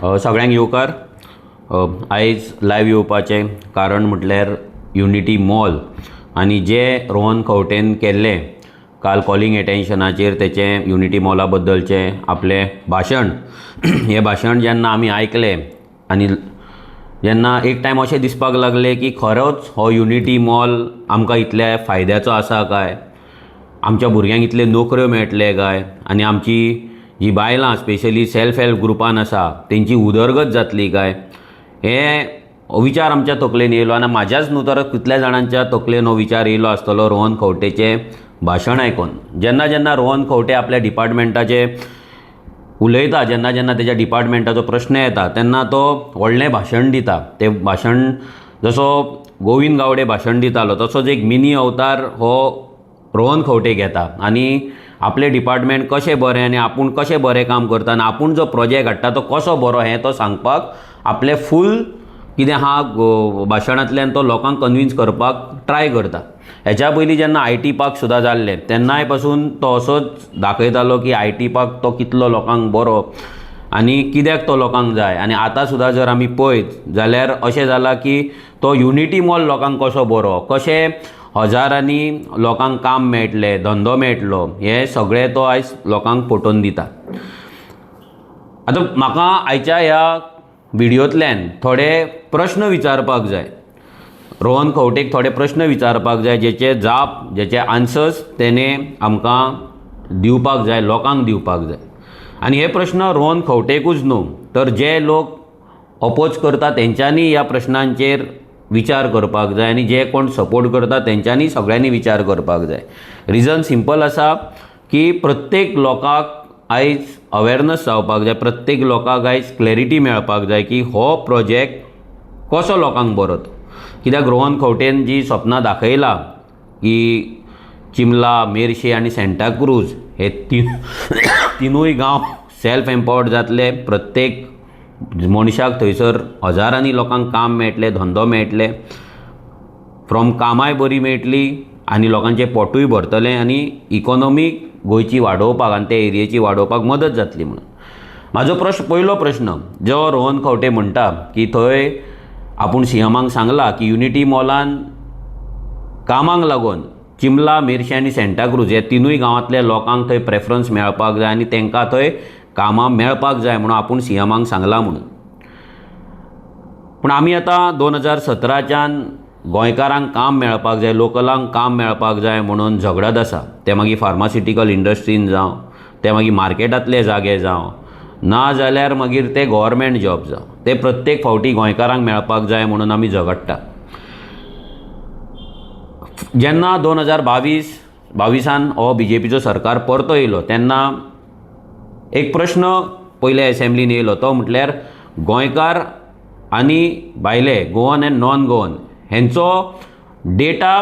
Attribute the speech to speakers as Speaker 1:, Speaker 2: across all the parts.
Speaker 1: सगळ्यांक येवकार. आयज लायव्ह येवपाचें कारण म्हटल्यार युनिटी मॉल आनी जे रोहन खंवटेन केल्लें काल कॉलिंग एटेन्शनाचेर तेचें युनिटी मॉला बद्दलचें आपलें भाशण, हें भाशण जेन्ना आमी आयकलें आनी जेन्ना एक टायम अशें दिसपाक लागलें की खरोच हो युनिटी मॉल आमकां इतल्या फायद्याचो आसा काय, आमच्या भुरग्यांक इतले नोकऱ्यो मेळटले काय आनी आमची जी बायलां स्पेशली सेल्फ हेल्प ग्रुपान आसा तेंची उदरगत जातली काय, हे विचार आमच्या तकलेन येयलो. आनी म्हाज्याच न्हू तर कितल्या जाणांच्या तकलेन हो विचार येयलो आसतलो रोहन खंवटेचें भाशण आयकून. जेन्ना जेन्ना रोहन खंवटे आपल्या डिपार्टमेंटाचे उलयता, जेन्ना जेन्ना तेज्या डिपार्टमेंटाचो प्रश्न येता तेन्ना तो व्हडलें भाशण दिता. तें भाशण जसो गोविंद गावडे भाशण दितालो तसोच एक मिनी अवतार हो रोहन खंवटे घेता आनी आपलें डिपार्टमेंट कशें बरें आनी आपूण कशें बरें काम करता आनी आपूण जो प्रोजेक्ट हाडटा तो कसो बरो हें तो सांगपाक आपलें फूल कितें आहा भाशणांतल्यान तो लोकांक कन्विन्स करपाक ट्राय करता. हेच्या पयलीं जेन्ना I T park सुद्दां जाल्लें तेन्नाय पासून तो असोच दाखयतालो की I T park तो कितलो लोकांक बरो आनी कित्याक तो लोकांक जाय. आनी आतां सुद्दां जर आमी पळयत जाल्यार अशें जालां की तो युनिटी मॉल लोकांक कसो बरो, कशें हजारांनी लोकांक काम मेळटलें, धंदो मेळटलो, हें सगळें तो आयज लोकांक पटोवन दिता. आतां म्हाका आयच्या ह्या व्हिडियोंतल्यान थोडे प्रश्न विचारपाक जाय, रोहन खंवटेक थोडे प्रश्न विचारपाक जाय जेचे जाप, जेचे आन्सर्स तेणें आमकां दिवपाक जाय, लोकांक दिवपाक जाय. आनी हे प्रश्न रोहन खंवटेकूच न्हू तर जे लोक अपोज करता तेंच्यांनी ह्या प्रश्नांचेर विचार करपाक जाय आनी जे कोण सपोर्ट करता तेंच्यांनी सगळ्यांनी विचार करपाक जाय. रिजन सिंपल आसा की प्रत्येक लोकांक आयज अवेरनस जावपाक जाय, प्रत्येक लोकांक आयज क्लॅरिटी मेळपाक जाय की हो प्रोजेक्ट कसो लोकांक बरो तो. कित्याक रोहन खंवटेन जी सपनां दाखयलां की चिमला, मेरशे आनी सेंटाक्रूज हे तिनूय गांव सेल्फ एम्पावर्ड जातले, प्रत्येक मनशाक थंयसर हजारांनी लोकांक काम मेळटलें, धंदो मेळटले, फ्रॉम कामाय बरी मेळटली आनी लोकांचें पोटूय भरतलें आनी इकॉनॉमी गोंयची वाडोवपाक आनी ते एरियेची वाडोवपाक मदत जातली म्हणून. म्हाजो प्रश्न, पयलो प्रश्न जो रोहन खंवटे म्हणटा की थंय आपूण सी एमाक सांगलां की युनिटी मॉलान कामाक लागून चिमला, मेरशे आनी सेंटाक्रूज हे तिनूय गांवांतल्या लोकांक थंय प्रेफरन्स मेळपाक जाय आनी तांकां थंय कामां मेळपाक जाय म्हणून आपूण सी एमाक सांगलां म्हणून. पूण आमी आतां 2017च्यान गोंयकारांक काम मेळपाक जाय, लोकलांक काम मेळपाक जाय म्हणून झगडत आसा. तें मागीर फार्मास्युटिकल इंडस्ट्रीन जावं, तें मागीर मार्केटांतले जागे जावं, ना जाल्यार मागीर ते गोवोरमेंट जॉब जावं, ते प्रत्येक फावटी गोंयकारांक मेळपाक जाय म्हणून आमी झगडटा. जेन्ना 2022 हो बी जे पीचो सरकार परतो येयलो तेन्ना एक प्रश्न पयले एसेंब्लीन येयलो तो म्हटल्यार गोंयकार आनी भायले, गोवन एन्ड नॉन गोवन हेंचो डेटा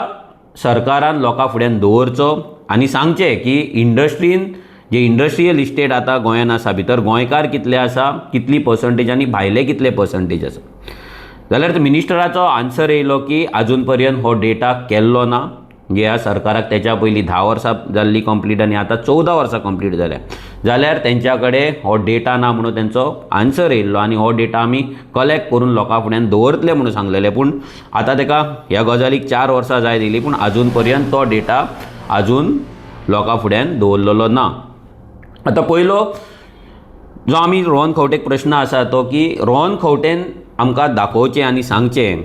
Speaker 1: सरकारान लोकां फुड्यान दवरचो आनी सांगचें की इंडस्ट्रीन जे इंडस्ट्रियल इस्टेट आतां गोंयान आसा भितर गोंयकार कितले आसा, कितली पर्संटेज आनी भायले कितले पर्संटेज आसा. जाल्यार मिनिस्टराचो आन्सर येयलो की आजून पर्यंत हो डेटा केल्लो ना. म्हणजे ह्या सरकाराक तेच्या पयलीं 10 वर्सां जाल्ली कंप्लीट आनी आतां 14 वर्सां कंप्लीट जाल्या, जाल्यार तेंच्या कडेन हो डेटा ना म्हणून तेंचो आन्सर येयल्लो आनी हो डेटा आमी कलेक्ट करून लोकां फुड्यान दवरतले म्हणून सांगलेलें. पूण आतां तेका ह्या गजालीक 4 वर्सां जाय दिली, पूण आजून पर्यंत तो डेटा आजून लोकां फुड्यान दवरलेलो ना. आतां पयलो जो आमी रोहन खंवटेक प्रश्न आसा तो की रोहन खंवटेन आमकां दाखोवचें आनी सांगचें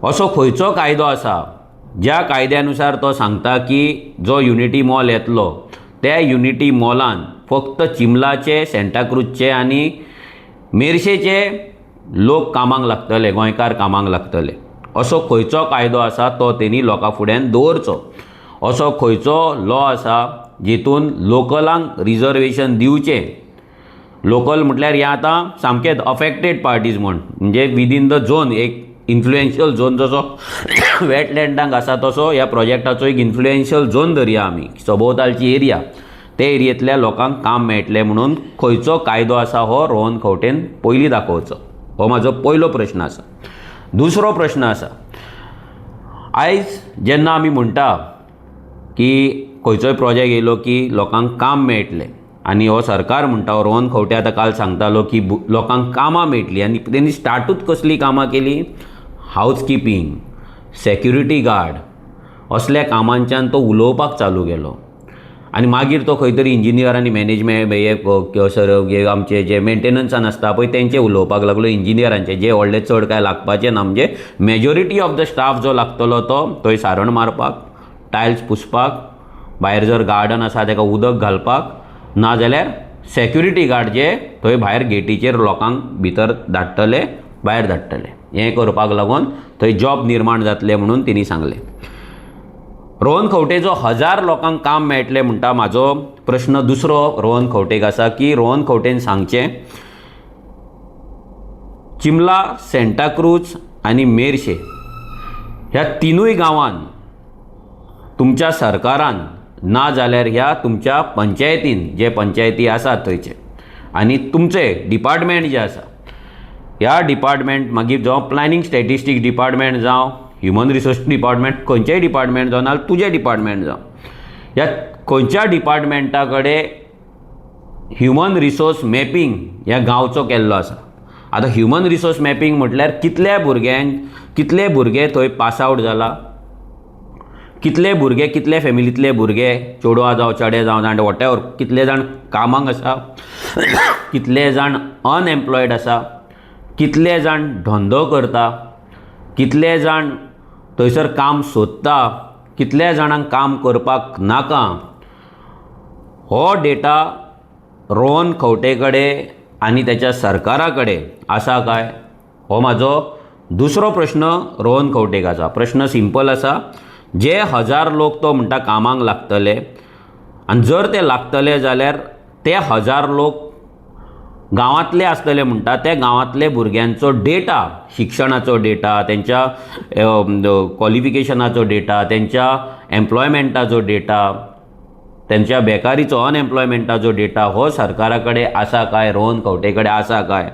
Speaker 1: असो खंयचो कायदो आसा ज्या कायद्यानुसार तो सांगता की जो युनिटी मॉल येतलो त्या युनिटी मॉलान फक्त चिमलाचे, सेंटाक्रूजचे आनी मेरशेचे लोक कामाक लागतले, गोंयकार कामाक लागतले, असो खंयचो कायदो आसा तो तेणी लोकां फुड्यान दवरचो. असो खंयचो लॉ आसा जितून लोकलांक रिजर्वेशन दिवचें. लोकल म्हटल्यार हें आतां सामकेंच अफेक्टेड पार्टीज म्हण, म्हणजे विदीन the zone, एक इन्फ्लुएन्शियल झोन जसो वेटलँडांक आसा तसो ह्या प्रोजेक्टाचो एक इन्फ्लुएन्शियल झोन धरया आमी, सभोवतालची एरिया, ते एरियेंतल्या लोकांक काम मेळटलें म्हणून खंयचो कायदो आसा हो रोहन खंवटेन पयलीं दाखोवचो. हो म्हाजो पयलो प्रश्न आसा. दुसरो प्रश्न आसा, आयज जेन्ना आमी म्हणटा की खंयचोय प्रोजेक्ट येयलो की लोकांक काम मेळटलें, आनी हो सरकार म्हणटा, हो रोहन खंवटे आतां काल सांगतालो की लोकांक कामां मेळटलीं आनी तेणी स्टार्टूच कसलीं कामां केलीं? हावज किपींग, सेक्युरिटी गार्ड असल्या कामांच्यान तो उलोवपाक चालू केलो आनी मागीर तो खंय तरी इंजिनियर आनी मॅनेजमेंट हे सर हे आमचे जे मेंटेनन्सान आसता पळय तेंचे उलोवपाक लागलो, इंजिनियरांचे जे व्हडले चड कांय लागपाचे ना, म्हणजे मेजॉरिटी ऑफ the staff जो लागतलो तो थंय सारण मारपाक, टायल्स पुसपाक, भायर जर गार्डन आसा ताका उदक घालपाक, नाजाल्यार सेक्युरिटी गार्ड जे थंय भायर गेटीचेर लोकांक भितर धाडटले, भायर धाडटले, हें करपाक लागून थंय जॉब निर्माण जातले म्हणून तेणी सांगलें. रोहन खंवटे जो 1000 लोकांक काम मेळटलें म्हणटा, म्हाजो प्रश्न दुसरो रोहन खंवटेक आसा की रोहन खंवटेन सांगचें, चिमला, सेंटाक्रूज आनी मेरशे ह्या तिनूय गांवांत तुमच्या सरकारान ना जाल्यार ह्या तुमच्या पंचायतीन, जे पंचायती आसात थंयचे आनी तुमचे डिपार्टमेंट जे आसा, ह्या डिपार्टमेंट मागीर जावं प्लॅनिंग स्टॅटिस्टीक डिपार्टमेंट जावं ह्युमन रिसोर्स डिपार्टमेंट, खंयचेय डिपार्टमेंट जावं नाल्यार तुजें डिपार्टमेंट जावं, ह्या खंयच्या डिपार्टमेंटा कडेन ह्युमन रिसोर्स मॅपिंग ह्या गांवचो केल्लो आसा? आतां ह्युमन रिसोर्स मॅपिंग म्हटल्यार कितल्या भुरग्यांक, कितले भुरगे थंय पास आवट जाला, कितले भुरगे, कितले फॅमिलींतले भुरगे, चेडवां जावं चेडे जावं जाण वॉटेवर, कितले जाण कामाक आसा, कितले जाण अनएम्प्लॉयड आसा, कितले जाण धंदो करता, कितले जाण थंयसर काम सोदता, कितल्या जाणांक काम करपाक नाका, हो डेटा रोहन खंवटे कडेन आनी तेच्या सरकारा कडेन आसा काय? हो म्हाजो दुसरो प्रश्न रोहन खंवटेक आसा. प्रश्न सिंपल आसा, जे 1000 लोक तो म्हणटा कामाक लागतले आनी जर ते लागतले जाल्यार ते 1000 लोक गांवांतले आसतले म्हणटा, त्या गांवांतले भुरग्यांचो डेटा, शिक्षणाचो डेटा, तेंच्या क्वॉलिफिकेशनाचो डेटा, तेंच्या एम्प्लॉयमेंटाचो डेटा, तेंच्या बेकारीचो, अनएम्प्लॉयमेंटाचो डेटा हो सरकारा कडेन आसा काय, रोहन खंवटे कडेन आसा काय?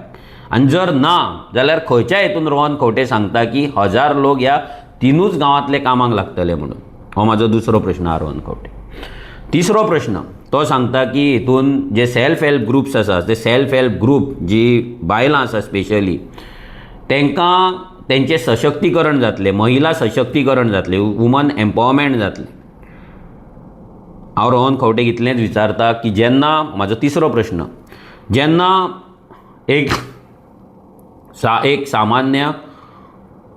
Speaker 1: आनी जर ना जाल्यार खंयच्या हितून रोहन खंवटे सांगता की 1000 लोक ह्या तिनूच गांवांतले कामाक लागतले म्हणून? हो म्हाजो दुसरो प्रश्न आहा रोहन खंवटे. तिसरो प्रश्न, तो सांगता की हितून जे सेल्फ हेल्प ग्रुप्स आसा, ते सेल्फ हेल्प ग्रूप जी बायलां आसा स्पेशली, तांकां तेंचें सशक्तीकरण जातलें, महिला सशक्तीकरण जातलें, वुमन एम्पावरमेंट जातलें. हांव रोहन खंवटेक इतलेंच विचारता की जेन्ना, म्हाजो तिसरो प्रश्न, जेन्ना एक सामान्य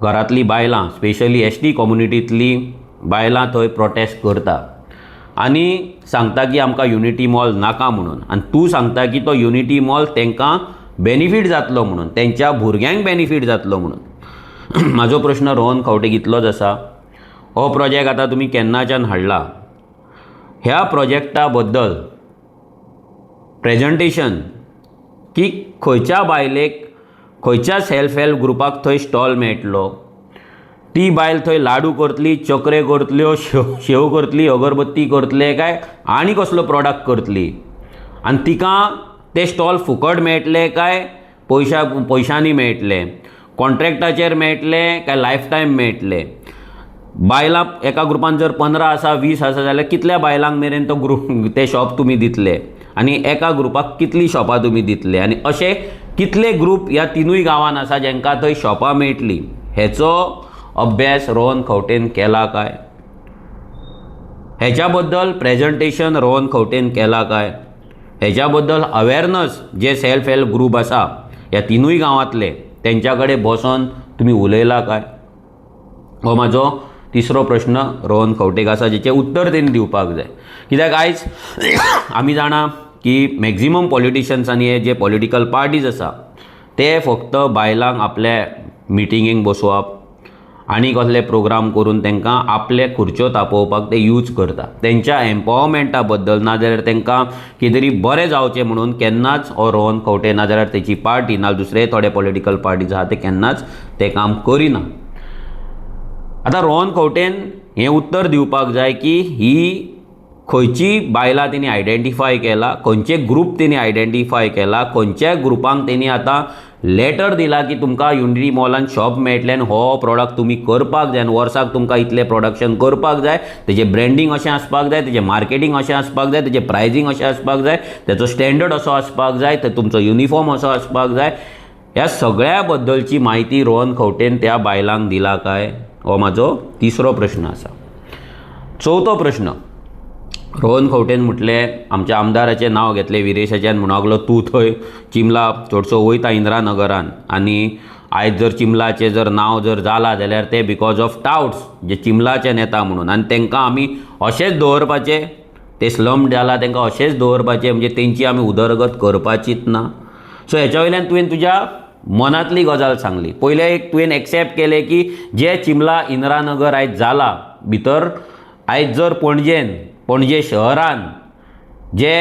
Speaker 1: घरांतलीं बायलां, स्पेशली एस टी कम्युनिटींतलीं बायलां थंय प्रोटेस्ट करता आनी सांगता की आमकां युनिटी मॉल नाका म्हणून, आनी तूं सांगता की तो युनिटी मॉल तांकां बेनिफीट जातलो म्हणून, तेंच्या भुरग्यांक बेनिफीट जातलो म्हणून, म्हाजो प्रश्न रोहन खंवटेक इतलोच आसा, हो प्रोजेक्ट आतां तुमी केन्नाच्यान हाडला, ह्या प्रोजेक्टा बद्दल प्रेजेंटेशन की खंयच्या बायलेक, खंयच्या सेल्फ हेल्प ग्रुपाक थंय स्टॉल मेळटलो, ती बायल थंय लाडू करतली, चकरे करतल्यो, शेव शेव करतली, अगरबत्ती करतले काय आनी कसलो प्रोडक्ट करतली, आनी तिका ते स्टॉल फुकट मेळटले काय पयशांनी मेळटले, कॉन्ट्रॅक्टाचेर मेळटले काय लायफ टायम मेळटले? बायलां एका ग्रुपान जर 15 आसा, 20 आसा जाल्यार कितल्या बायलांक मेरेन तो ग्रुप ते शॉप तुमी दितले आनी एका ग्रुपाक कितलीं शॉपां तुमी दितले आनी अशे कितले ग्रूप ह्या तिनूय गांवांत आसा जेंकां थंय शॉपां मेळटलीं, हेचो अभ्यास रोहन खंवटेन केला काय? हेच्या बद्दल प्रेजेंटेशन रोहन खंवटेन केला काय? हेच्या बद्दल अवेरनस जे सेल्फ हेल्प ग्रूप आसा ह्या तिनूय गांवांतले तेंच्या कडेन बसोन तुमी उलयला काय? हो म्हाजो तिसरो प्रश्न रोहन खंवटेक आसा, जेचें उत्तर तेणी दिवपाक जाय. कित्याक आयज आमी जाणा की मॅक्जिमम पॉलिटिशन्स आनी हे जे पॉलिटिकल पार्टीज आसा ते फक्त बायलांक आपल्या मिटिंगेक बसोवप आनी कसले प्रोग्राम करून तांकां आपले खुर्च्यो तापोवपाक ते यूज करता. तेंच्या एम्पावरमेंटा बद्दल नाजाल्यार तांकां कितें तरी बरें जावचें म्हणून केन्नाच हो रोहन खंवटे नाजाल्यार तेची पार्टी ना दुसरे थोडे पॉलिटिकल पार्टीज आहा ते केन्नाच तें काम करिना. आतां रोहन खंवटेन हें उत्तर दिवपाक जाय की ही खंयची बायलां तेणी आयडेंटिफाय केला, खंयचे ग्रूप तेणी आयडेंटिफाय केला, खंयच्या ग्रुपांक तेणी आतां लेटर दिला की तुमकां युनिटी मॉलान शॉप मेळटलें आनी हो प्रोडक्ट तुमी करपाक जाय आनी वर्साक तुमकां इतलें प्रोडक्शन करपाक जाय, तेजें ब्रेंडींग अशें आसपाक जाय, तेजें मार्केटींग अशें आसपाक जाय, तेजें प्रायजींग अशें आसपाक जाय, तेचो स्टँडर्ड असो आसपाक जाय, ते तुमचो युनिफॉर्म असो आसपाक जाय. ह्या सगळ्या बद्दलची म्हायती रोहन खंवटेन त्या बायलांक दिला काय, हो म्हाजो तिसरो प्रश्न आसा. चवथो प्रश्न, रोहन खंवटेन म्हटलें आमच्या आमदाराचें नांव घेतलें विरेशाचें आनी म्हणूंक लागलो तूं थंय चिमला चडसो वयता इंदिरा नगरान आनी आयज जर चिमलाचें जर नांव जर जालां जाल्यार तें because of touts जे चिमलाचे नेता म्हणून, आनी तांकां आमी अशेंच दवरपाचें, ते स्लम जाला तांकां अशेंच दवरपाचें, म्हणजे तेंची आमी उदरगत करपाचीच ना. सो हेच्या वयल्यान तुवें तुज्या मनांतली गजाल सांगली. पयलें एक तुवें एक्सेप्ट केलें की जे चिमला इंदिरा नगर आयज जाला भितर, आयज जर पणजेन पणजे शहरान जे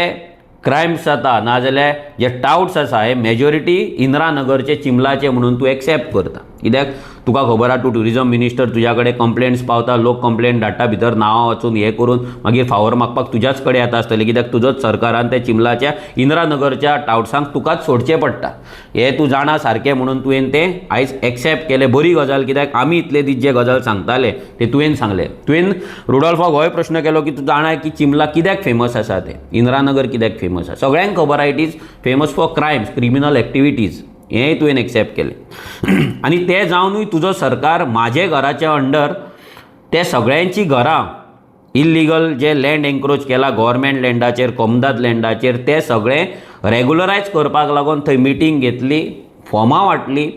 Speaker 1: क्रायम्स जाता नाजाल्यार जे टावट्स आसा हे मेजॉरिटी इंदिरा नगरचे चिमलाचे म्हणून तूं एक्सेप्ट करता. कित्याक तुका खबर आहा तूं ट्युरिजम मिनिस्टर, तुज्या कडेन कंप्लेंट्स पावता, लोक कंप्लेंट धाडटा भितर नांवां वचून हें करून मागीर फावर मागपाक तुज्याच कडेन येता आसतले, कित्याक तुजोच सरकारान त्या चिमलाच्या इंदिरा नगरच्या टावट्सांक तुकाच सोडचें पडटा, हें तूं जाणा सारकें म्हणून तुवें तें आयज एक्सेप्ट केलें. बरी गजाल, कित्याक आमी इतले दीस जे गजाल सांगताले ते तुवें सांगलें. तुवें रुडोल्फाक होय प्रश्न केलो की तूं जाणा की चिमला कित्याक फेमस आसा, तें इंदिरा नगर कित्याक फेमस आसा, सगळ्यांक खबर आहा it is famous for crimes, criminal activities, हेंय तुवें एक्सेप्ट केलें. आनी तें जावनूय तुजो सरकार म्हाजे घराच्या अंडर ते सगळ्यांची घरां इल्लिगल जे लँड एन्क्रोच केला गव्हर्मेंट लँडाचेर, कोमदाद लँडाचेर, ते सगळें रेगुलरायज करपाक लागून थंय मिटींग घेतली, फॉर्मां वांटली,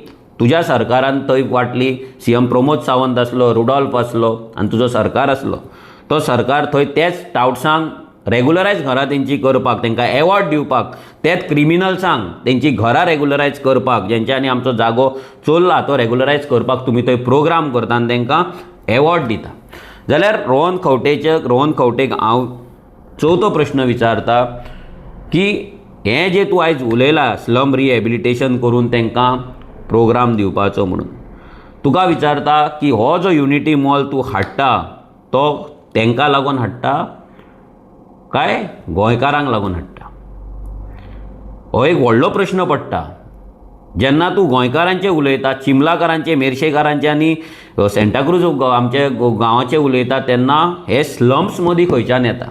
Speaker 1: तुज्या सरकारान थंय वांटली. सीएम प्रमोद सावंत आसलो, रुडोल्फ आसलो आनी तुजो सरकार आसलो. तो सरकार थंय तेच टावट्सांक रेगुलरायज घरां तेंची करपाक, तांकां एवॉर्ड दिवपाक, तेच क्रिमिनल्सांक तेंची घरां रेगुलरायज करपाक, जेंच्यांनी आमचो जागो चोरला तो रेगुलरायज करपाक तुमी थंय प्रोग्राम करता आनी तांकां एवॉर्ड दिता. जाल्यार रोहन खंवटेचे, रोहन खंवटेक हांव चवथो प्रश्न विचारता की हें जें तूं आयज उलयला स्लम रिहेबिलिटेशन करून तांकां प्रोग्राम दिवपाचो म्हणून, तुका विचारता की हो जो युनिटी मॉल तूं हाडटा तो तांकां लागून हाडटा काय गोंयकारांक लागून हाडटा, हो एक व्हडलो प्रश्न पडटा. जेन्ना तूं गोंयकारांचें उलयता, चिमलाकारांचें, मेरशेकारांचें आनी सेंटाक्रूज आमच्या गांवाचें उलयता तेन्ना हे स्लम्स मदीं खंयच्यान येता.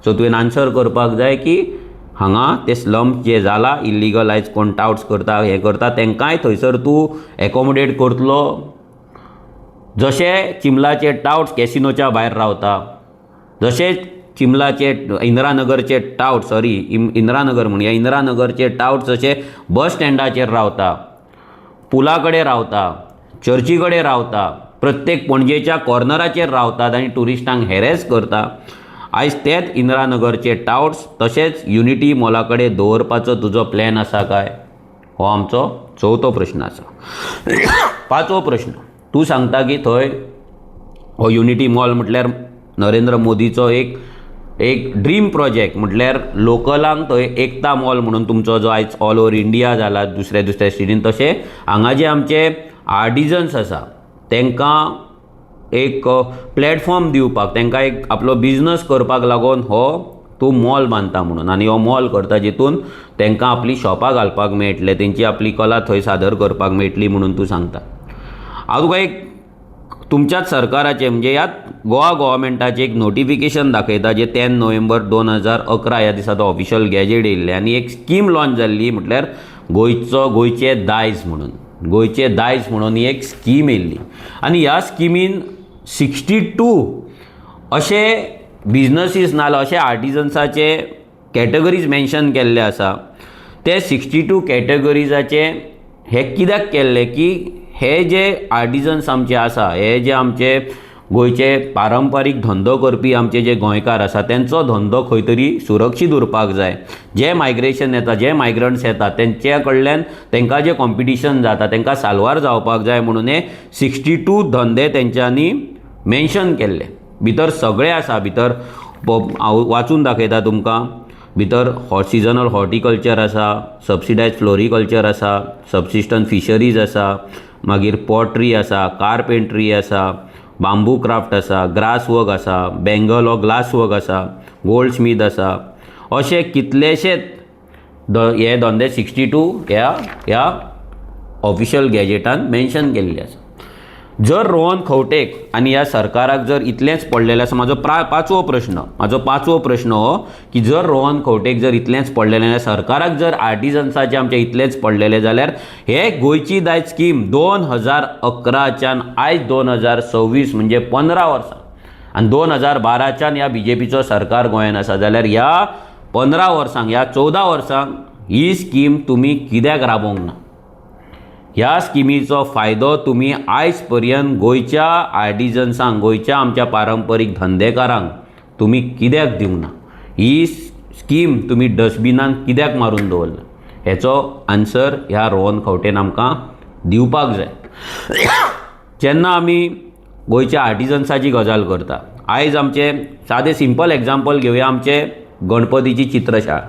Speaker 1: सो तुवें आन्सर करपाक जाय की हांगा ते स्लम्स जे जाला इल्लिगल आयज कोण टावट्स करता हें करता तांकांय थंयसर तूं एकोमोडेट करतलो, जशे चिमलाचे टावट्स कॅसिनोच्या भायर रावता, जशे चिमलाचे इंदिरानगरचे टावट, सॉरी इंदिरानगर म्हणया, इंदिरानगरचे टावट जशे बस स्टँडाचेर रावता, पुला कडेन रावता, चर्ची कडेन रावता, प्रत्येक पणजेच्या कॉर्नराचेर रावतात आनी ट्युरिस्टांक हॅरेस करता, आयज तेच इंदिरानगरचे टावट्स तशेंच युनिटी मॉला कडेन दवरपाचो तुजो प्लॅन आसा काय, हो आमचो चवथो प्रश्न आसा. पांचवो प्रश्न, तूं सांगता की थंय हो युनिटी मॉल म्हटल्यार नरेंद्र मोदीचो एक एक ड्रीम प्रोजेक्ट, म्हटल्यार लोकलांक थंय एकता मॉल म्हणून तुमचो जो आयज ऑल ओवर इंडिया जाला दुसऱ्या दुसऱ्या स्टेटीन, तशें हांगा जे आमचे आर्टिजन्स आसा तांकां एक प्लॅटफॉर्म दिवपाक, तांकां एक आपलो बिजनस करपाक लागून हो तूं मॉल बांदता म्हणून, आनी हो मॉल करता जितून तांकां आपली शॉपां घालपाक मेळटलें, तेंची आपली कला थंय सादर करपाक मेळटली म्हणून तूं सांगता. हांव तुका एक तुमच्याच सरकाराचें म्हणजे ह्याच गोवा गोवोरमेंटाचें एक नोटिफिकेशन दाखयता जें 10 नोव्हेंबर 2011 ह्या दिसा तो ऑफिशियल गॅजेट येयल्लें आनी एक स्कीम लॉन्च जाल्ली म्हटल्यार गोंयचो गोंयचें दायज म्हणून, गोंयचें दायज म्हणून ही एक स्कीम येयल्ली आनी ह्या स्किमीन 62 अशे बिजनसीस नाजाल्यार अशे आर्टिजन्साचे कॅटेगरीज मेन्शन केल्ले आसा. ते 62 कॅटेगरीजाचे हे कित्याक केल्ले की हे जे आर्टिजन्स आमचे आसा, हे जे आमचे गोंयचे पारंपारीक धंदो करपी आमचे जे गोंयकार आसा तेंचो धंदो खंय तरी सुरक्षीत उरपाक जाय. जे मायग्रेशन येता, जे मायग्रंट्स येता तेंच्या कडल्यान तेंकां जें कॉम्पिटिशन जाता तेंकां साल्वार जावपाक जाय म्हणून हे 62 धंदे तेंच्यांनी मेन्शन केल्ले. भितर सगळे आसा, भितर हांव वाचून दाखयता तुमकां, भितर सिजनल हॉर्टिकल्चर आसा, सबसिडायज फ्लोरिकल्चर आसा, सबसिस्टन्स फिशरीज आसा, मागीर पॉट्री आसा, कार्पेंट्री आसा, बांबू क्राफ्ट आसा, ग्रास वर्क आसा, बेंगल ऑर ग्लास वर्क आसा, गोल्ड स्मीथ आसा, अशे कितलेशेच हे धंदे 62 ह्या ह्या ऑफिशियल गॅजेटान मेन्शन केल्ले आसा. जर रोहन खंवटेक आनी ह्या सरकाराक जर इतलेंच पडलेलें आसा, म्हाजो पांचवो प्रश्न, म्हाजो पांचवो प्रश्न हो की जर रोहन खंवटेक जर इतलेंच पडलेलें, सरकाराक जर आर्टिजन्साचें आमचें इतलेंच पडलेलें जाल्यार हे गोंयची दायज स्कीम 2011च्यान आयज 2026 म्हणजे 15 वर्सां आनी 2012च्यान ह्या बीजेपीचो सरकार गोंयान आसा, जाल्यार ह्या 15 वर्सांक, ह्या 14 वर्सांक ही स्कीम तुमी कित्याक राबोवंक ना? ह्या स्किमीचो फायदो तुमी आयज पर्यंत गोंयच्या आर्टिजन्सांक, गोंयच्या आमच्या पारंपरीक धंदेकारांक तुमी कित्याक दिवंक ना? ही स्कीम तुमी डस्टबिनान कित्याक मारून दवरला? हेचो आन्सर ह्या रोहन खंवटेन आमकां दिवपाक जाय. जेन्ना आमी गोंयच्या आर्टिजन्साची गजाल करता, आयज आमचे सादें सिंपल एग्जाम्पल घेवया, आमचे गणपतीची चित्रशाळा.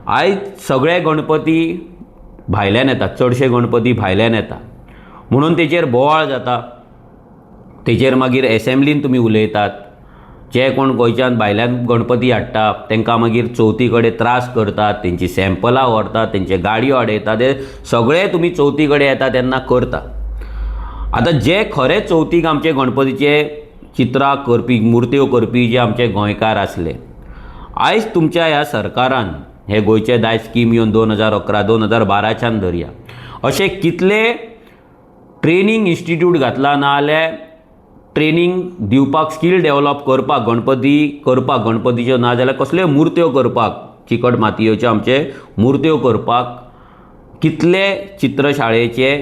Speaker 1: आयज सगळे गणपती भायल्यान येतात, चडशे गणपती भायल्यान येता म्हणून तेचेर बोवाळ जाता. तेचेर मागीर एसेंब्लीन तुमी उलयतात, जे कोण गोंयच्यान भायल्यान गणपती हाडटा तांकां मागीर चवथी कडेन त्रास करतात, तेंची सॅम्पलां व्हरतात, तेंचे गाडयो आडयतात, ते सगळे तुमी चवथी कडेन येता तेन्ना करता. आतां जे खरे चवथीक आमचे गणपतीचे चित्रां करपी, मुर्त्यो करपी जे आमचे गोंयकार आसले, आयज तुमच्या ह्या सरकारान हे गोंयचे दायज स्कीम येवन 2011 2012च्यान धरया, अशे कितले ट्रेनींग इन्स्टिट्यूट घातला, ना जाल्यार ट्रेनींग दिवपाक, स्कील डेवलप करपाक, गणपती करपाक, गणपतीच्यो ना जाल्यार कसल्यो मुर्त्यो करपाक, चिकट मातयेच्यो आमचे मुर्त्यो करपाक कितले चित्रशाळेचे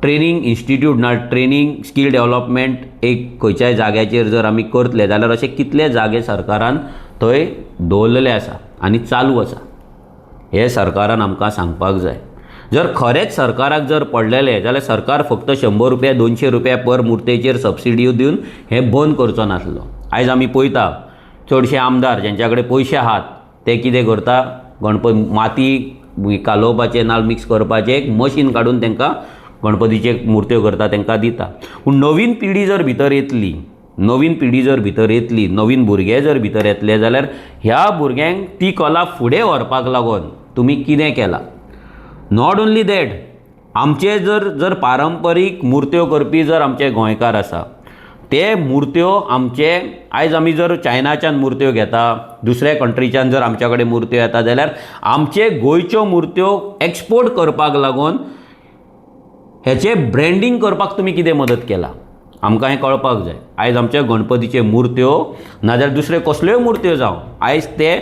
Speaker 1: ट्रेनींग इन्स्टिट्यूट ना ट्रेनींग स्कील डेवलपमेंट एक खंयच्याय जाग्याचेर जर आमी करतले जाल्यार अशे कितले जागे सरकारान थंय दवरलेले आसा आनी चालू आसा, हें सरकारान आमकां सांगपाक जाय. जर खरेंच सरकाराक जर पडलेलें जाल्यार सरकार फक्त 100 रुपया 200 रुपया पर मुर्तेचेर सबसिडी दिवन हें बंद करचो नासलो. आयज आमी पळयता चडशे आमदार जेंच्या कडेन पयशे आहात ते कितें करता, गणपती माती कालोवपाचें नाल मिक्स करपाचें एक मशीन काडून तांकां गणपतीचे मुर्त्यो करता, तांकां दिता. पूण नवीन पिढी जर भितर येतली, नवीन पिढी जर भितर येतली, नवीन भुरगे जर भितर येतले जाल्यार ह्या भुरग्यांक ती कला फुडें व्हरपाक लागून तुमी कितें केलां? Not only that, आमचे जर जर पारंपरीक मुर्त्यो करपी जर आमचे गोंयकार आसा, ते मुर्त्यो आमचे आयज आमी जर चायनाच्यान मुर्त्यो घेता, दुसऱ्या कंट्रीच्यान जर आमच्या कडेन मुर्त्यो येता जाल्यार आमचे गोंयच्यो मुर्त्यो एक्सपोर्ट करपाक लागून हेचें ब्रँडींग करपाक तुमी कितें मदत केला, आमकां हें कळपाक जाय. आयज आमच्या गणपतीचे मुर्त्यो नाजाल्यार दुसऱ्यो कसल्योय मुर्त्यो जावं, आयज ते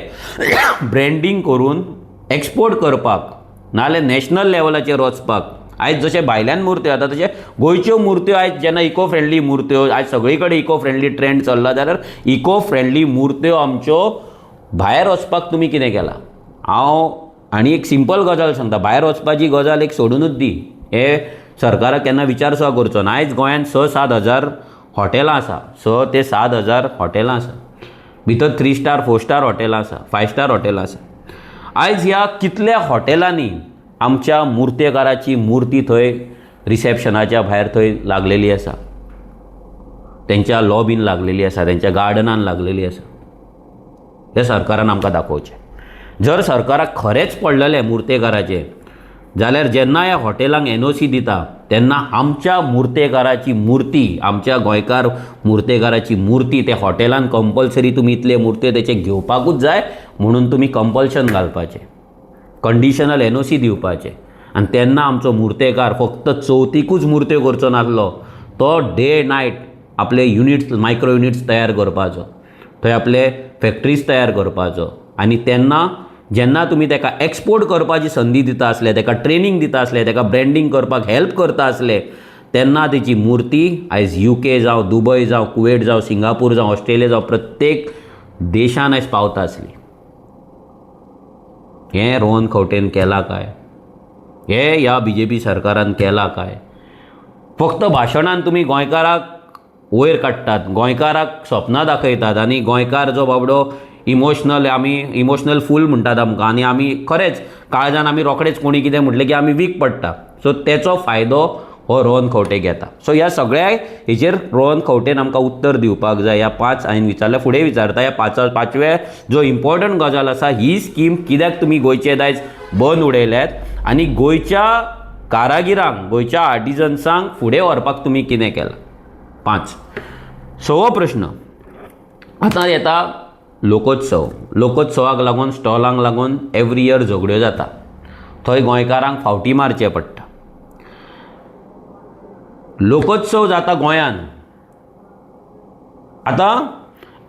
Speaker 1: ब्रँडींग करून एक्सपोर्ट करपाक नाजाल्यार नॅशनल लेवलाचेर वचपाक, आयज जशे भायल्यान मुर्त्यो येता तशे गोंयच्यो मुर्त्यो आयज जेन्ना इको फ्रेंडली मुर्त्यो, आयज सगळी कडेन इको फ्रेंडली ट्रेंड चल्ला जाल्यार इको फ्रेंडली मुर्त्यो आमच्यो भायर वचपाक तुमी कितें केलां? हांव आनी एक सिंपल गजाल सांगता, भायर वचपाची गजाल एक सोडुनूच दी, हे सरकाराक केन्ना विचार सुद्दां करचो ना. आयज गोंयांत 6-7 हजार हॉटेलां आसा, 6 ते 7 हजार हॉटेलां आसा, भितर 3 स्टार 4 स्टार हॉटेलां आसा, 5 स्टार हॉटेलां आसा. आयज ह्या कितल्या हॉटेलांनी आमच्या मुर्तेकाराची मुर्ती थंय रिसेप्शनाच्या भायर थंय लागलेली आसा, तेंच्या लॉबीन लागलेली आसा, तेंच्या गार्डनान लागलेली आसा, हें सरकारान आमकां दाखोवचें. जर सरकाराक खरेंच पडलेलें मुर्तेकाराचें जाल्यार जेन्ना ह्या हॉटेलांक एनओसी दिता तेन्ना आमच्या मुर्तेकाराची मुर्ती, आमच्या गोंयकार मुर्तेकाराची मुर्ती ते हॉटेलान कंपल्सरी तुमी इतले मुर्त्यो तेचे घेवपाकूच जाय म्हणून तुमी कंपल्शन घालपाचें, कंडिशनल एनओसी दिवपाचें. आनी तेन्ना आमचो मुर्तेकार फक्त चवथीकूच मुर्त्यो करचो नासलो, तो डे नायट आपले युनिट्स, मायक्रो युनिट्स तयार करपाचो, थंय आपले फॅक्ट्रीज तयार करपाचो. आनी तेन्ना जेन्ना तुमी ताका एक्सपोर्ट करपाची संदी दिता आसले, ताका ट्रेनींग दिता आसले, ताका ब्रँडींग करपाक हेल्प करता आसले, तेन्ना तेची मुर्ती आयज युके जावं, दुबय जावं, कुवेट जावं, सिंगापूर जावं, ऑस्ट्रेलिया जावं, प्रत्येक देशान आयज पावता आसली. हें रोहन खंवटेन केलां काय? हें ह्या बीजेपी सरकारान केलां काय? फक्त भाशणान तुमी गोंयकाराक वयर काडटात, गोंयकाराक सपनां दाखयतात आनी गोंयकार जो बाबडो इमोशनल, आमी इमोशनल फूल म्हणटात आमकां, आनी आमी खरेंच काळजान आमी रोखडेच कोणी कितें म्हटलें की आमी वीक पडटा. सो तेचो फायदो हो रोहन खंवटे घेता. सो ह्या सगळ्या हेजेर रोहन खंवटेन आमकां उत्तर दिवपाक जाय. ह्या 5 हांवें विचारल्या, फुडें विचारता. ह्या पांचव्या जो इम्पॉर्टंट गजाल आसा, ही स्कीम कित्याक तुमी गोंयचे दायज बंद उडयल्यात आनी गोंयच्या कारागिरांक, गोंयच्या आर्टिजन्सांक फुडें व्हरपाक तुमी कितें केलां. 5. सवो प्रश्न आतां येता लोकोत्सव. लोकोत्सवाक लागून, स्टॉलांक लागून एवरी इयर झगड्यो जाता. थंय गोंयकारांक फावटी मारचें पडटा. लोकोत्सव जाता गोंयान, आतां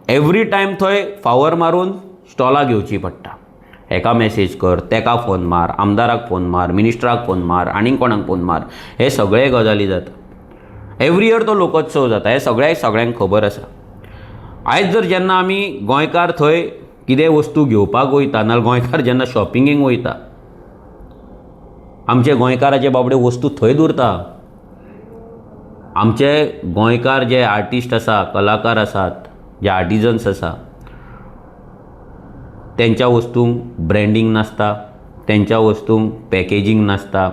Speaker 1: एवरी टायम थंय फावर मारून स्टॉलां घेवचीं पडटा. हेका मॅसेज कर, तेका फोन मार, आमदाराक फोन मार, मिनिस्टराक फोन मार, आनीक कोणाक फोन मार, हे सगळे गजाली जाता. एवरी इयर तो लोकोत्सव जाता, हे सगळ्यांक सगळ्यांक खबर आसा. आयज जर जेन्ना आमी गोंयकार थंय कितें वस्तू घेवपाक वयता, नाल्यार गोंयकार जेन्ना शॉपिंगेक वयता, आमचे गोंयकाराचे बाबडे वस्तू थंयच उरता. आमचे गोंयकार जे आर्टिस्ट आसा, कलाकार आसात, जे आर्टिजन्स आसा, तेंच्या वस्तूंक ब्रँडींग नासता, तेंच्या वस्तूंक पॅकेजींग नासता,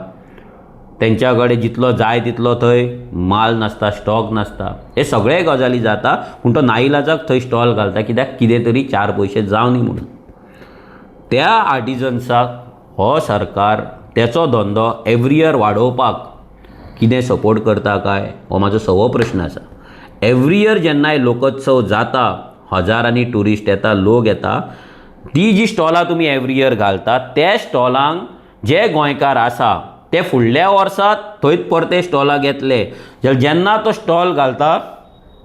Speaker 1: तेंच्या कडेन जितलो जाय तितलो थंय माल नासता, स्टॉक नासता. हे सगळे गजाली जाता, पूण तो नाइलाजाक थंय स्टॉल घालता, कित्याक कितें तरी 4 पयशे जावनी म्हणून. त्या आर्टिजन्साक हो सरकार तेचो धंदो एवरी इयर वाडोवपाक कितें सपोर्ट करता काय, हो म्हाजो सवो प्रश्न आसा. एवरी इयर जेन्नाय लोकोत्सव जाता, हजारांनी ट्युरिस्ट येता, लोक येता, ती जी स्टॉलां तुमी एवरी इयर घालतात, त्या स्टॉलांक जे गोंयकार आसा ते फुडल्या वर्सा थंयच परते स्टॉलां घेतले जाल्यार जेन्ना तो स्टॉल घालता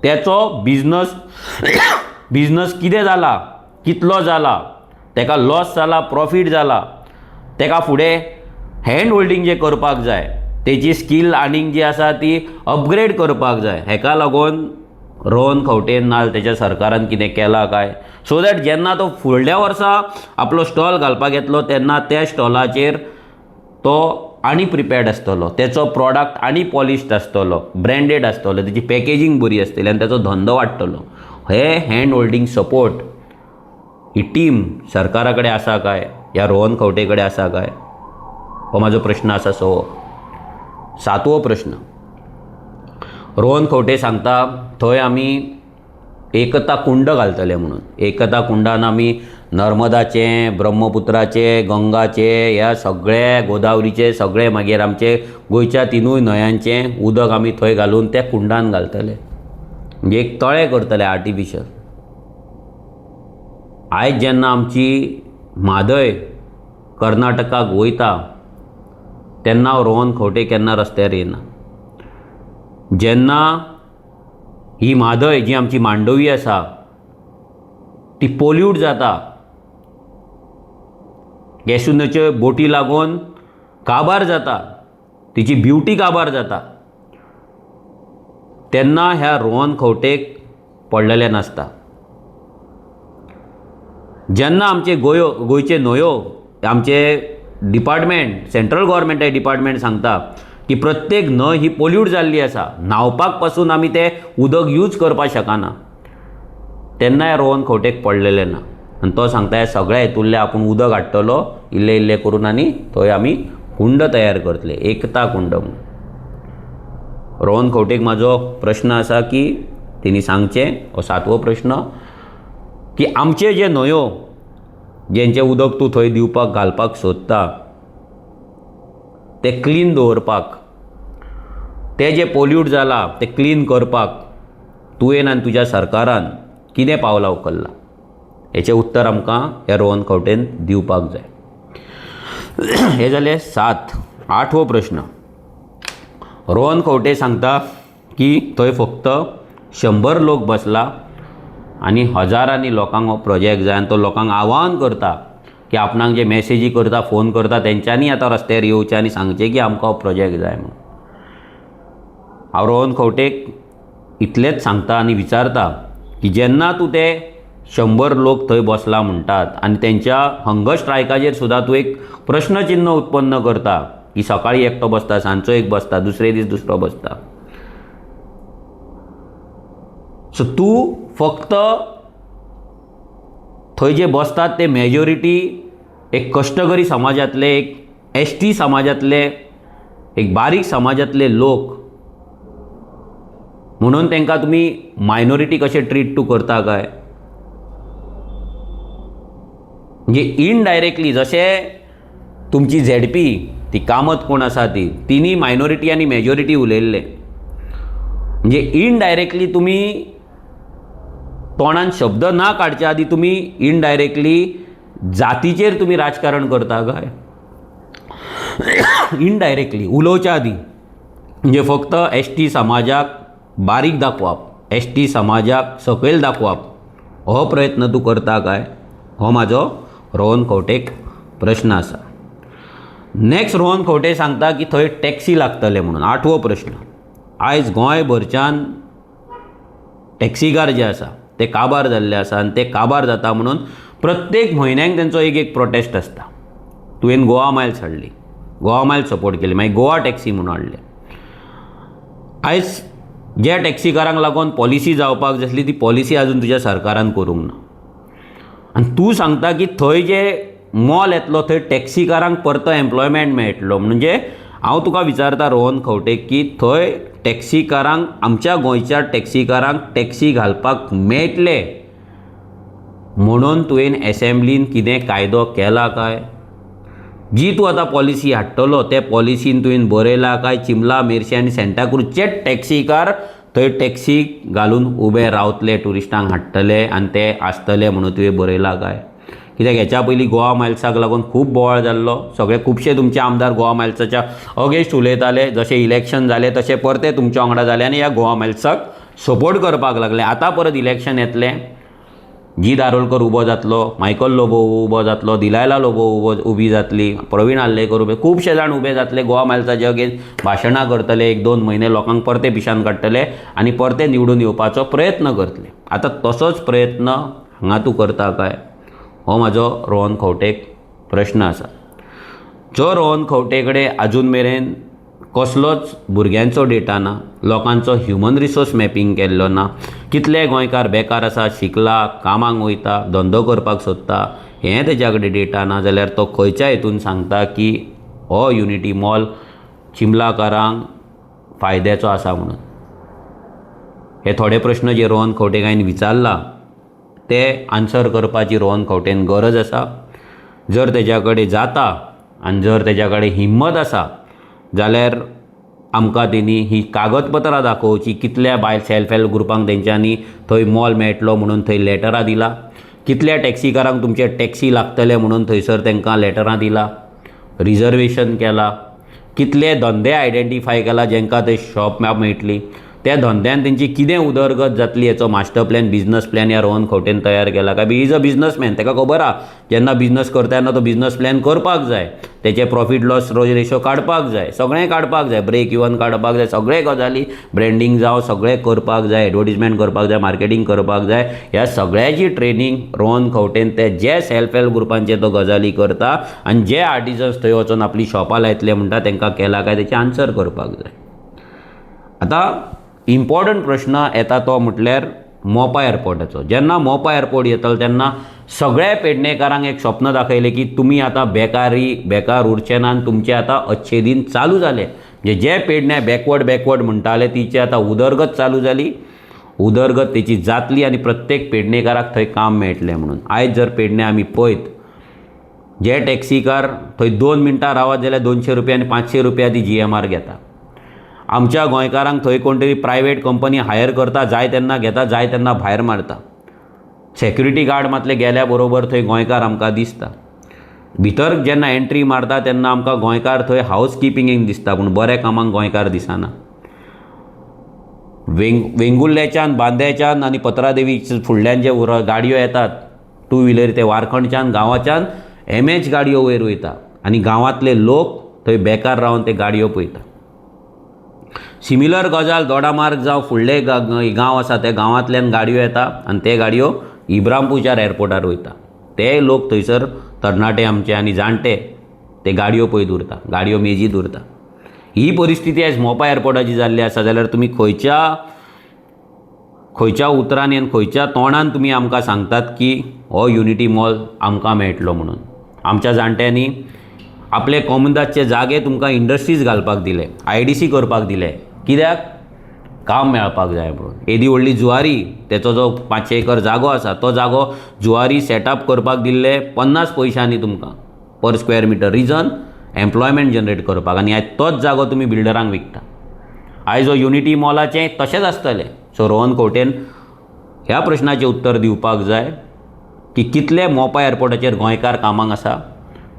Speaker 1: तेचो बिजनस कितें जाला, कितलो जाला, तेका लॉस जाला, प्रॉफीट जाला, तेका फुडें हँड होल्डींग जें करपाक जाय, तेजी स्कील आनीक जी आसा ती अपग्रेड करपाक जाय. हेका लागून रोहन खंवटेन ना तेच्या सरकारान कितें केलां काय, सो that जेन्ना तो फुडल्या वर्सा आपलो स्टॉल घालपाक येतलो तेन्ना त्या स्टॉलाचेर तो आनी प्रिपेर्ड आसतलो, तेचो प्रॉडक्ट आनी पॉलिश्ड आसतलो, ब्रँडेड आसतलो, तेची पॅकेजींग बरी आसतली आनी तेचो धंदो वाडटलो. हे हँड होल्डींग सपोर्ट ही टीम सरकारा कडेन आसा काय, ह्या रोहन खंवटे कडेन आसा काय, हो म्हाजो प्रश्न आसा. सवो. सातवो प्रश्न, रोहन खंवटे सांगता थंय आमी एकता कुंड घालतले म्हणून. एकता कुंडान आमी नर्मदाचें, ब्रह्मपुत्राचें, गंगाचें, ह्या सगळ्या गोदावरीचें, सगळें मागीर आमचे गोंयच्या तिनूय न्हंयांचें उदक आमी थंय घालून त्या कुंडान घालतले, म्हणजे एक तळें करतले आर्टिफिशल. आयज जेन्ना आमची म्हादय कर्नाटकाक वयता तेन्ना रोहन खंवटे केन्ना रस्त्यार येना. जेन्ना ही म्हादय जी आमची मांडवी आसा ती पोल्यूट जाता, गॅसुनाच्यो बोटी लागून काबार जाता, तिची ब्युटी काबार जाता, तेन्ना ह्या रोहन खंवटेक पडलेलें नासता. जेन्ना आमचे गोंयचे न्हंयो, आमचे डिपार्टमेंट, सेंट्रल गव्हर्मेंटाचे डिपार्टमेंट सांगता की प्रत्येक न्हंय ही पोल्यूट जाल्ली आसा, न्हांवपाक पासून आमी तें उदक यूज करपाक शकना, तेन्नाय रोहन खंवटेक पडलेलें ना. आनी तो सांगता ह्या सगळ्या हितूंतलें आपूण उदक हाडटलो इल्लें इल्लें करून आनी थंय आमी कुंड तयार करतले, एकता कुंड म्हणून. रोहन खंवटेक म्हाजो प्रश्न आसा की तेणी सांगचें, हो सातवो प्रश्न, की आमचे जे न्हंयो जेंचें उदक तूं थंय दिवपाक घालपाक सोदता तें क्लीन दवरपाक, तें जें पोल्यूट जालां तें क्लीन करपाक तुवें आनी तुज्या सरकारान कितें पावलां उखल्लां, हेचें उत्तर आमकां ह्या रोहन खंवटेन दिवपाक जाय. हे जाले 7. आठवो प्रश्न, रोहन खंवटे सांगता की थंय फक्त 100 लोक बसला आनी हजारांनी लोकांक हो प्रोजेक्ट जाय, आनी तो लोकांक आवाहन करता की आपणाक जे मॅसेजी करता, फोन करता, तेंच्यांनी आतां रस्त्यार येवचें आनी सांगचें की आमकां हो प्रोजेक्ट जाय म्हणून. हांव रोहन खंवटेक इतलेंच सांगता आनी विचारता की जेन्ना तूं ते 100 लोक थंय बसला म्हणटात आनी तेंच्या हंगर स्ट्रायकाचेर सुद्दां तूं एक प्रश्नचिन्न उत्पन्न करता की सकाळीं एकटो बसता, सांजचो एक बसता, दुसरे दीस दुसरो बसता, सो तूं फक्त थंय जे बसतात ते मेजॉरिटी एक कश्टकरी समाजांतले, एक एस टी समाजांतले एक बारीक समाजांतले लोक म्हणून तांकां तुमी मायनॉरिटी कशें ट्रीट तूं करता काय? म्हणजे इनडायरेक्टली जशें तुमची झेडपी ती कामत कोण आसा ती तिनी मायनॉरिटी आनी मेजॉरिटी उलयल्ले, म्हणजे इनडायरेक्टली तुमी तोंडान शब्द ना काडच्या आदी तुमी इनडायरेक्टली जातीचेर तुमी राजकारण करता काय? इनडायरेक्टली उलोवच्या आदी म्हणजे फक्त एस टी समाजाक बारीक दाखोवप, एस टी समाजाक सकयल दाखोवप हो प्रयत्न तूं करता काय? हो म्हाजो रोहन खंवटेक प्रश्न आसा. नेक्स्ट रोहन खंवटे सांगता की थंय टॅक्सी लागतले म्हणून. आठवो प्रश्न, आयज गोंयभरच्यान टॅक्सीकार जे आसा ते काबार जाल्ले आसा आनी ते काबार जाता म्हणून प्रत्येक म्हयन्याक तेंचो एक एक प्रोटेस्ट आसता. तुवें गोवा मायल्स हाडली, गोवा मायल्स सपोर्ट केली, मागीर गोवा टॅक्सी म्हणून हाडले. आयज ज्या टॅक्सीकारांक लागून पॉलिसी जावपाक जाय आसली ती पॉलिसी आजून तुज्या सरकारान करूंक ना. आनी तूं सांगता की थंय जे मॉल येतलो थंय टॅक्सीकारांक परतो एम्प्लॉयमेंट मेळटलो. म्हणजे हांव तुका विचारता रोहन खंवटे की थंय टॅक्सीकारांक, आमच्या गोंयच्या टॅक्सीकारांक टॅक्सी घालपाक मेळटले म्हणून तुवें एसेंब्लीन कितें कायदो केला काय? जी तूं आतां पॉलिसी हाडटलो ते पॉलिसीन तुवें बरयला काय चिमला, मेरशे आनी सेंटाक्रूजचे टॅक्सीकार थंय टॅक्सी घालून उबे रावतले, ट्युरिस्टांक हाडटले आनी ते आसतले म्हणून तुवें बरयला काय? कित्याक हेच्या पयलीं गोवा मायल्साक लागून खूब बोवाळ जाल्लो, सगळे खुबशे तुमचे आमदार गोवा मायल्साच्या अगेन्स्ट उलयताले. जशें इलेक्शन जालें तशें परते तुमच्या वांगडा जाले आनी ह्या गोवा मायल्साक सपोर्ट करपाक लागले. आतां परत इलेक्शन येतलें, जी दारोलकर उबो जातलो, मायकल लोबो उबो जातलो, दिलायला लोबो उबी जातली, प्रवीण आर्लेकर उबे, खुबशे जाण उबे जातले, गोवा मायल्साचे अगेन्स्ट भाशणां करतले, एक दोन म्हयने लोकांक परते पिशान काडटले आनी परते निवडून येवपाचो प्रयत्न करतले. आतां तसोच प्रयत्न हांगा तूं करता काय? हो म्हाजो रोहन खंवटेक प्रश्न आसा. जो रोहन खंवटे कडेन आजून मेरेन कसलोच भुरग्यांचो डेटा ना, लोकांचो ह्युमन रिसोर्स मॅपिंग केल्लो ना, कितले गोंयकार बेकार आसा, शिकला, कामाक वयता, धंदो करपाक सोदता, हें तेज्या कडेन डेटा ना जाल्यार तो खंयच्या हेतून सांगता की हो युनिटी मॉल चिमलाकारांक फायद्याचो आसा म्हणून? हे थोडे प्रश्न जे रोहन खंवटेक हांवें विचारला ते आन्सर करपाची रोहन खंवटेन गरज आसा. जर तेज्या कडेन जाता आनी जर तेज्या कडेन हिम्मत आसा जाल्यार आमकां तेणी ही कागदपत्रां दाखोवची, कितल्या बायल सेल्फ हेल्प ग्रुपांक तेंच्यांनी थंय मॉल मेळटलो म्हणून थंय लेटरां दिला, कितल्या टॅक्सीकारांक तुमचे टॅक्सी लागतले म्हणून थंयसर तांकां लेटरां दिला, रिजर्वेशन केला, कितले धंदे आयडेंटिफाय केला जेंकां थंय शॉप मेळटली, त्या धंद्यान तेंची कितें उदरगत जातली हेचो मास्टर प्लॅन, बिजनस प्लॅन ह्या रोहन खंवटेन तयार केला काय? He is a businessman, ताका खबर आहा जेन्ना बिजनस करता तेन्ना तो बिजनस प्लॅन करपाक जाय, तेचे प्रॉफीट लॉस रेशो काडपाक जाय, सगळें काडपाक जाय, ब्रेक इवन काडपाक जाय, सगळे गजाली ब्रँडींग जावं सगळें करपाक जाय, एडवर्टीजमेंट करपाक जाय, मार्केटींग करपाक जाय. ह्या सगळ्याची ट्रेनींग रोहन खंवटेन ते जे सेल्फ हेल्प ग्रुपांचे तो गजाली करता आनी जे आर्टिजन्स थंय वचोन आपली शॉपां लायतले म्हणटा तांकां केला काय तेचें आन्सर करपाक जाय. आतां इम्पॉर्टंट प्रश्न येता तो म्हटल्यार मोपा एअरपोर्टाचो. जेन्ना मोपा एअरपोर्ट येतलो तेन्ना सगळ्या पेडणेकारांक एक स्वप्न दाखयलें की तुमी आतां बेकार उरचे ना आनी तुमचे आतां अच्छे दिन चालू जाले. म्हणजे जे पेडणे बॅकवर्ड बॅकवर्ड म्हणटाले तिची आतां उदरगत चालू जाली, उदरगत तेची जातली आनी प्रत्येक पेडणेकाराक थंय काम मेळटलें म्हणून. आयज जर पेडणे आमी पळयत जे टॅक्सीकार थंय 2 मिनटां रावत जाल्यार 200 रुपया आनी 500 रुपया ती GMR घेता. आमच्या गोंयकारांक थंय कोण तरी प्रायवेट कंपनी हायर करता, जाय तेन्ना घेता, जाय तेन्ना भायर मारता. सेक्युरिटी गार्ड मातले गेल्या बरोबर थंय गोंयकार आमकां दिसता. भितर जेन्ना एंट्री मारता तेन्ना आमकां गोंयकार थंय हावस किपिंगेक दिसता, पूण बऱ्या कामाक गोंयकार दिसना. वेंगुर्ल्याच्यान, बांद्याच्यान आनी पत्रादेवी फुडल्यान जे गाडयो येतात टू व्हिलर, ते वारखंडच्यान गांवाच्यान MH गाडयो वयर वयता आनी गांवांतले लोक थंय बेकार रावन ते गाडयो पळयता. सिमिलर गजाल दोडामार्ग जावं फुडले गांव आसा त्या गांवांतल्यान गाडयो येता आनी ते गाडयो इब्रामपूरच्या एअरपोर्टार वयता. ते लोक थंयसर तरणाटे आमचे आनी जाणटे ते गाडयो पळयत उरता, गाडयो मेजीत उरता. ही परिस्थिती आयज मोपा एअरपोर्टाची जाल्ली आसा जाल्यार तुमी खंयच्या खंयच्या उतरांनी आनी खंयच्या तोंडान तुमी आमकां सांगतात की हो युनिटी मॉल आमकां मेळटलो म्हणून. आमच्या जाणट्यांनी आपले कोमुनिदादचे जागे तुमकां इंडस्ट्रीज घालपाक दिले, आयडीसी करपाक दिले, कित्याक? काम मेळपाक जाय म्हणून. येदी व्हडली जुवारी, तेचो जो 500 एकर जागो आसा तो जागो जुवारी सेटअप करपाक दिल्ले 50 पयशांनी तुमकां per square metre. Reason employment generate करपाक. आनी आयज तोच जागो तुमी बिल्डरांक विकता. आयज हो युनिटी मॉलाचें तशेंच आसतलें. सो रोहन खंवटेन ह्या प्रश्नाचें उत्तर दिवपाक जाय की कितले मोपा एअरपोर्टाचेर गोंयकार कामाक आसा,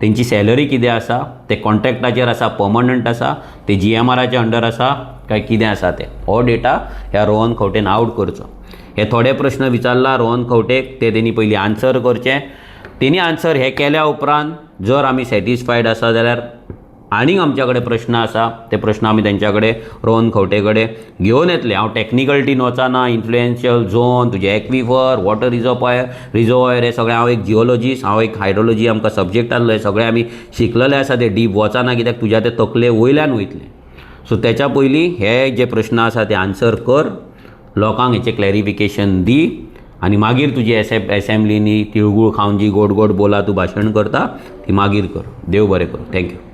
Speaker 1: तेंची सॅलरी कितें आसा, ते कॉन्ट्रॅक्टाचेर आसा, पर्मनंट आसा, ते जीएमआराच्या अंडर आसा काय कितें आसा तें. हो डेटा ह्या रोहन खंवटेन आवट करचो. हे थोडे प्रश्न विचारला रोहन खंवटेक, ते तेणी पयलीं आन्सर करचे. तेणी आन्सर हे केल्या उपरांत जर आमी सॅटिस्फायड आसा जाल्यार आनीक आमच्या कडेन प्रश्न आसा, ते प्रश्न आमी तेंच्या कडेन रोहन खंवटे कडेन घेवन येतले. हांव टॅक्निकलिटीन वचना, इन्फ्लुएन्शियल झोन, तुजें एक्विफर, वॉटर रिजर्वॉयर, हे सगळें हांव एक जियोलॉजिस्ट, हांव एक हायड्रोलॉजी आमकां सब्जेक्ट आसलो, हे सगळें आमी शिकलेले आसा. ते डीप वचना कित्याक तुज्या ते तकले वयल्यान वयतले. सो तेच्या पयलीं हे जे प्रश्न आसा ते आन्सर कर, लोकांक हेचें क्लॅरिफिकेशन दी आनी मागीर तुजी एसेंब्लीनी तिळगूळ खावन जी गोड गोड बोला तूं भाशण करता ती मागीर कर. देव बरें करूं. Thank you.